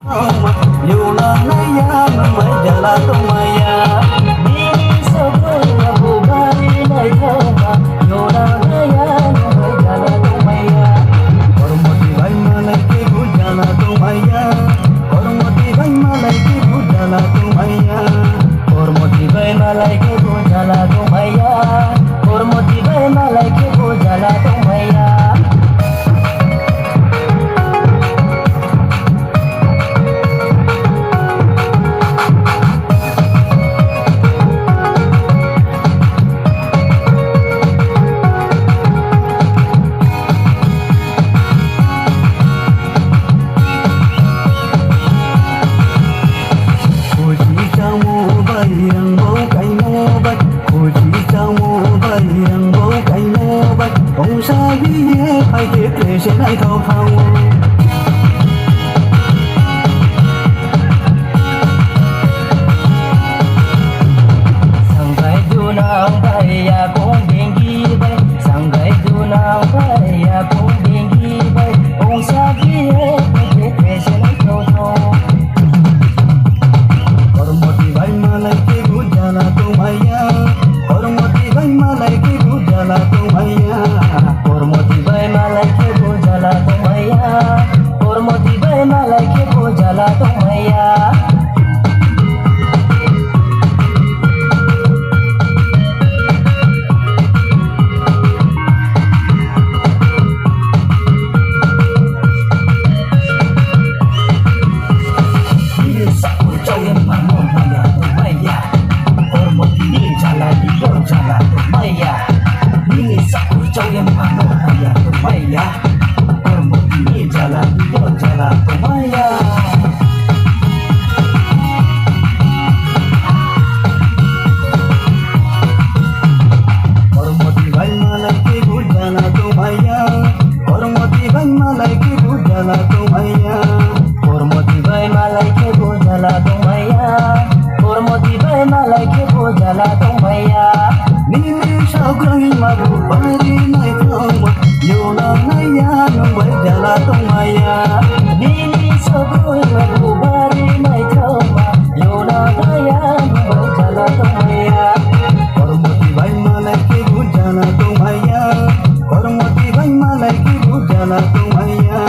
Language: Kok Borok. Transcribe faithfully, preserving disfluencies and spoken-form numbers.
Yuna naya nung bai jala tongmaya. Nini sogwi ma bubari naithoma. Yuna naya nung bai jala tongmaya. Kormoti bai malai kebo jala tongmaya. Kormoti bai malai kebo jala tongmaya. Kormoti bai malai kebo jala tongmaya. Kormoti bai malai kebo jala tongmaya. Kuchi chamo bai rang bo kaimo bai. Kuchi chamo bai rang bo kaimo bai. Ongsa biye phai khe tese naithok thango. Sangkai dunang bai ya kong dengki bai. Sangkai dunang bai ya kong dengki bai. Ongsa biye phai khe tese naithok thango. Kormoti bai malai kebo jala tongmaya. Kormoti bai malai kebo jala tongmaya. Kormoti bai malai kebo jala tongmaya. Kormoti bai malai kebo jala tongmaya. Nini sakur chau yang mano maya maya. Kormoti ni jala ni yo jala maya. Nini sakur chau yang mano maya maya. Kormoti ni jala ni yo jala maya. Kormoti bai malai kebo jala tongmaya. Kormoti bai malai kebo jala tongmaya. Kormoti bai malai kebo jala tongmaya. Kormoti bai malai kebo jala tongmaya. Nini sogwi ma bubari naithoma. Yuna naya nung bai jala tongmaya. Nini sogwi ma bubari naithoma. Yuna naya nung bai jala tongmaya. Kormoti bai malai kebo jala tongmaya. Kormoti bai malai kebo jala tongmaya.